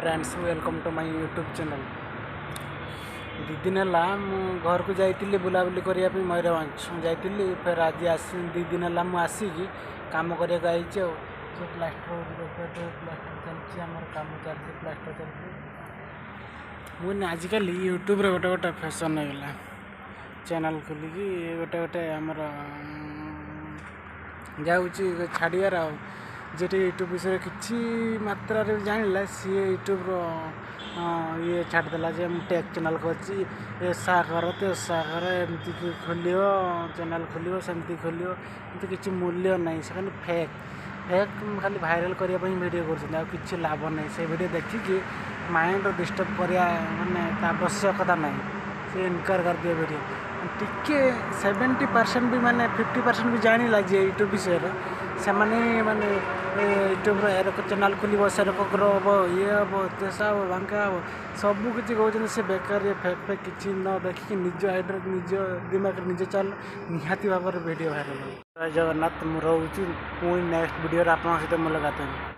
Friends, welcome to my YouTube channel. 2 ଦିନ ହେଲା ମୁଁ ଘରକୁ ଯାଇଥିଲି ବୁଲାବୁଲି କରିବା ପାଇଁ। ମୟୂରଭଞ୍ଜ ମୁଁ ଯାଇଥିଲି। ଫେର ଆଜି ଆସି 2 ଦିନ ହେଲା ମୁଁ ଆସିକି କାମ କରିବାକୁ ଆଇଛି। ଆଉ ସବୁ ପ୍ଲାଷ୍ଟର ହେଉଛି, ଦେଖିପାରୁଥିବେ, ପ୍ଲାଷ୍ଟର ଚାଲିଛି। ଆମର କାମ ଚାଲିଛି, ପ୍ଲାଷ୍ଟର ଚାଲିଛି। ମୁଁ କହିନି, ଆଜିକାଲି ୟୁଟ୍ୟୁବରେ ଗୋଟେ ଗୋଟେ ଫ୍ୟାସନ୍ ହେଇଗଲା। ଚ୍ୟାନେଲ୍ ଖୋଲିକି ଗୋଟେ ଗୋଟେ ଆମର ଯାଉଛି ଛାଡ଼ିବାର। ଆଉ ଯେଠି ୟୁଟ୍ୟୁବ୍ ବିଷୟରେ କିଛି ମାତ୍ରାରେ ବି ଜାଣିଲା, ସିଏ ୟୁଟ୍ୟୁବ୍ର ଇଏ ଛାଡ଼ିଦେଲା ଯେ ମୁଁ ଟେକ୍ ଚ୍ୟାନେଲ୍ କରିଛି, ଏସା କର ତେସା କର, ଏମିତି ଖୋଲିବ ଚ୍ୟାନେଲ୍ ଖୋଲିବ, ସେମିତି ଖୋଲିବ। କିନ୍ତୁ କିଛି ମୂଲ୍ୟ ନାହିଁ। ସେ ଖାଲି ଫେକ୍ ଫେକ୍ ଖାଲି ଭାଇରାଲ୍ କରିବା ପାଇଁ ଭିଡ଼ିଓ କରୁଛନ୍ତି, ଆଉ କିଛି ଲାଭ ନାହିଁ। ସେ ଭିଡ଼ିଓ ଦେଖିକି ମାଇଣ୍ଡ ଡିଷ୍ଟର୍ବ କରିବା ମାନେ ତା ଆବଶ୍ୟକତା ନାହିଁ। ସେ ଇନକାର କରିଦିଏ ଭିଡ଼ିଓ। ଟିକେ 70% ବି, ମାନେ 50% ବି ଜାଣିଲା ଯିଏ ୟୁଟ୍ୟୁବ୍ ବିଷୟରେ, ସେମାନେ ମାନେ ୟୁଟ୍ୟୁବ୍ର ଏରକ ଚ୍ୟାନେଲ୍ ଖୋଲିବ, ସେରକ ଗ୍ରୋ ହେବ, ଇଏ ହେବ, ତେସା ହେବ, ବାଙ୍କା ହେବ, ସବୁ କିଛି କହୁଛନ୍ତି। ସେ ବେକାର ଫେକ୍ ଫେକ୍ କିଛି ନ ଦେଖିକି ନିଜ ଆଇଡ଼ିଆରେ, ନିଜ ଦିମାଗରେ ନିଜେ ଚାଲ, ନିହାତି ଭାବରେ ଭିଡ଼ିଓ ଭାଇରାଲ୍ ହେବ। ଜୟ ଜଗନ୍ନାଥ। ମୁଁ ରହୁଛି। ପୁଣି ନେକ୍ସଟ ଭିଡ଼ିଓରେ ଆପଣଙ୍କ ସହିତ ମୁଲାକାତ ହେବି।